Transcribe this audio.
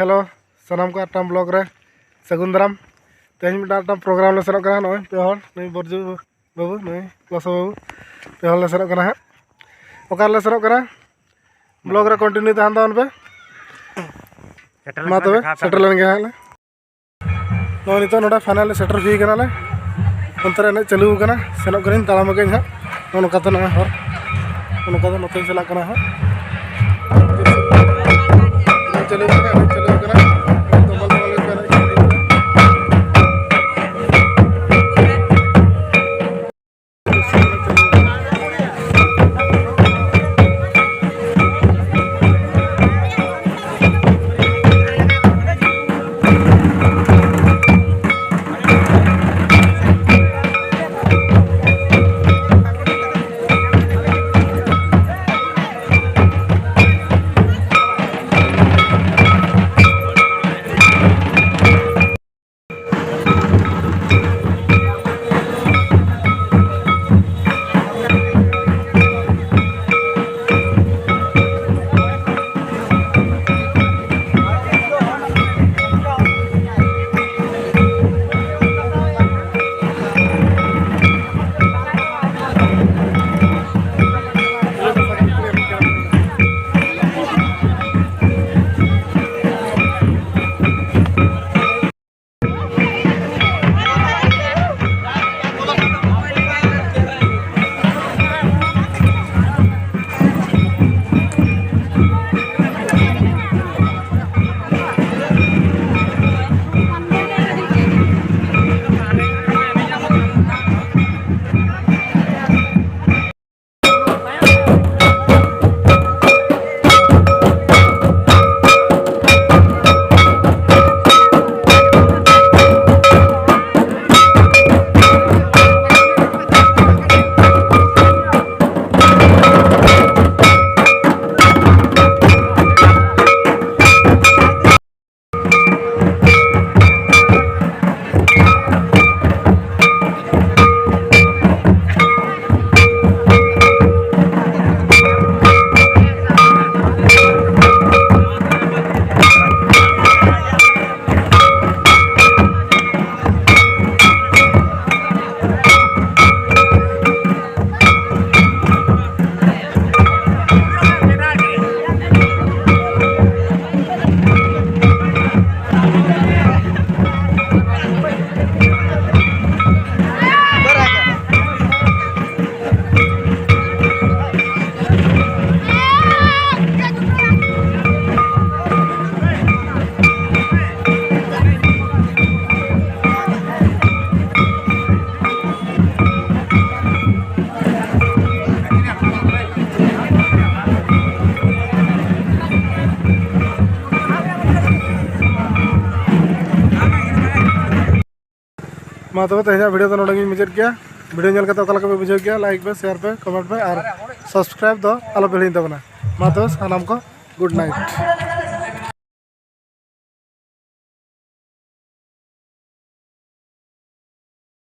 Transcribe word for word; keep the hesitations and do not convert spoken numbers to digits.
Hello, ᱥᱟᱱᱟᱢ ᱠᱚ ᱟᱨᱴᱟᱢ blog ᱨᱮ ᱥᱟᱹᱜᱩᱱ ᱫᱟᱨᱟᱢ᱾ ᱛᱮᱦᱮᱧ ᱢᱤᱫᱴᱟᱝ ᱟᱨᱴᱟᱢ ᱯᱨᱳᱜᱨᱟᱢ ᱞᱮ ᱥᱮᱱᱚᱜ ᱠᱟᱱᱟ᱾ ᱱᱚᱜᱼᱚᱭ ᱯᱮ ᱦᱚᱲ, ᱱᱩᱭ ᱵᱚᱨᱡᱩ ᱵᱟᱹᱵᱩ, ᱱᱩᱭ ᱞᱚᱥᱚ ᱵᱟᱹᱵᱩ, ᱯᱮ ᱦᱚᱲ ᱞᱮ ᱥᱮᱱᱚᱜ ᱠᱟᱱᱟ ᱦᱟᱸᱜ᱾ ᱚᱠᱟ ᱨᱮᱞᱮ ᱥᱮᱱᱚᱜ ᱠᱟᱱᱟ, ᱵᱞᱚᱜ ᱨᱮ ᱠᱚᱱᱴᱤᱱᱤᱭᱩ ᱛᱟᱦᱮᱱ ᱛᱟᱵᱚᱱ ᱯᱮ᱾ ᱢᱟ ᱛᱚᱵᱮ, ᱥᱮᱴᱮᱨ ᱞᱮᱱ ᱜᱮ ᱦᱟᱸᱜ ᱞᱮ᱾ ᱱᱚᱜᱼᱚᱭ ᱱᱤᱛᱚᱜ ᱱᱚᱰᱮ ᱯᱷᱟᱭᱱᱟᱞ ᱞᱮ ᱥᱮᱴᱮᱨ ᱦᱩᱭ ᱠᱟᱱᱟᱞᱮ᱾ ᱚᱱᱛᱮ ᱨᱮ ᱮᱱᱮᱡ ᱪᱟᱹᱞᱩ ᱟᱠᱟᱱᱟ, ᱥᱮᱱᱚᱜ ᱠᱟᱹᱱᱟᱹᱧ, ᱛᱟᱲᱟᱢ ᱟᱹᱜᱩᱧ ᱦᱟᱸᱜ᱾ ᱱᱚᱜᱼᱚ ᱱᱚᱝᱠᱟ ᱛᱮ ᱱᱚᱜᱼᱚᱭ ᱦᱚᱨ, ᱱᱚᱜᱼᱚ ᱱᱚᱝᱠᱟ ᱛᱮ ᱱᱚᱛᱮᱧ ᱪᱟᱞᱟᱜ ᱠᱟᱱᱟ ᱦᱟᱸᱜ᱾ ᱮᱱᱮᱡ ᱪᱟᱹᱞᱩ ᱟᱠᱟᱱᱟ, ᱮᱱᱮᱡ ᱪᱟᱹᱞᱩ ᱟᱠᱟᱱᱟ᱾ ᱫᱚᱢᱟᱞ ᱫᱚᱢᱟᱞ ᱜᱮᱠᱚ ᱮᱱᱮᱡ ᱠᱟᱱᱟ᱾ ᱢᱟ ᱛᱚᱵᱮ ᱛᱮᱦᱮᱧᱟᱜ ᱵᱷᱤᱰᱤᱭᱳ ᱫᱚ ᱱᱚᱰᱮ ᱜᱤᱧ ᱢᱩᱪᱟᱹᱫ ᱜᱮᱭᱟ᱾ ᱵᱷᱤᱰᱤᱭᱳ ᱧᱮᱞ ᱠᱟᱛᱮ ᱚᱠᱟ ᱞᱮᱠᱟ ᱯᱮ ᱵᱩᱡᱷᱟᱹᱣ ᱠᱮᱜᱼᱟ, ᱞᱟᱭᱤᱠ ᱯᱮ, ᱥᱮᱭᱟᱨ ᱯᱮ, ᱠᱚᱢᱮᱱᱴ ᱯᱮ ᱟᱨ ᱥᱟᱵᱥᱠᱨᱟᱭᱤᱵ ᱫᱚ ᱟᱞᱚ ᱯᱮ ᱦᱤᱲᱤᱧ ᱛᱟᱵᱚᱱᱟ᱾ ᱢᱟ ᱛᱚᱵᱮ ᱥᱟᱱᱟᱢ ᱠᱚ ᱜᱩᱰ ᱱᱟᱭᱤᱴ᱾